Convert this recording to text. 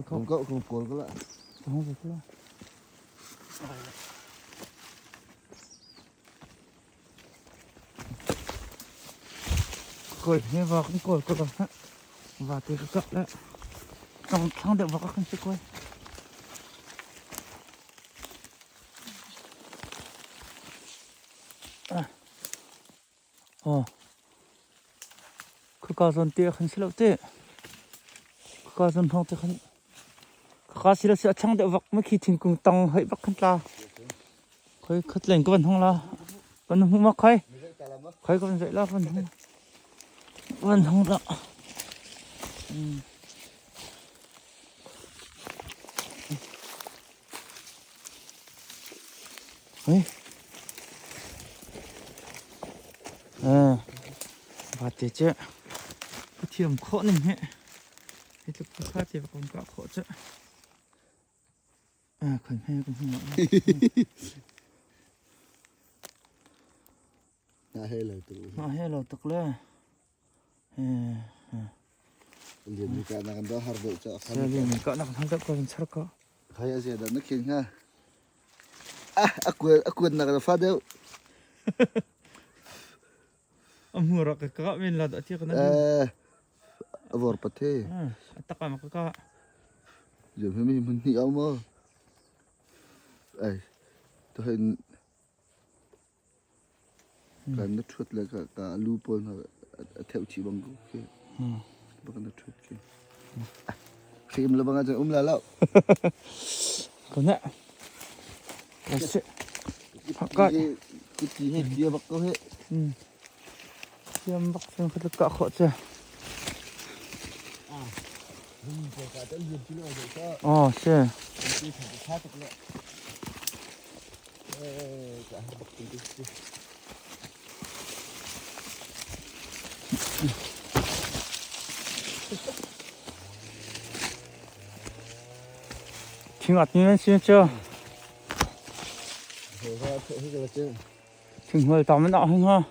Không cậu không cuốn cái lại. Không phải cái. Cột nghe vào cũng cột cột vào và thì cái cặp đấy. Trong thang được vào các con sẽ quay. À. Ờ. Cứ có dọn tiệc hắn sẽ lộ tiệc. Cứ có dọn thong tiệc hắn. Ka sila si achang deuh vak ma khi thingkung tang hei vak khan tla. Khoi khat len ka van hong la. Van hmu ma khoi. Khoi ka van zai la van hong. Van hong la. Hei. Va te che. Ka thiam khawh ning he. Hi tluk kha te va ka khawh che. À, khoi me kan hmu ma. Na he lo tu. Na he lo tuk le. Lian mi ka na kan do har do cha. Se lian mi ka na kan har do ko char ko. Khai a da na khin ha. Ah, akuen akuen na ka fa deu. Amu ra ka ka min la da ti ka na. Eh, avor pathe. Ataka ma ka ka. Giờ mình mình ni ông mơ. Ai, tôi hình kan na thut le ka ka lu pawl hna a theu chih bang ko khi. Bak na thut khi. Khim le bang ah um la lo. Ko na. Kasi. Ka. Kuti he dia bak ko he. Siam bak siam khat ka kho che. Oh, se. Thing at ni si chưa. Thing hual tam na hing ha.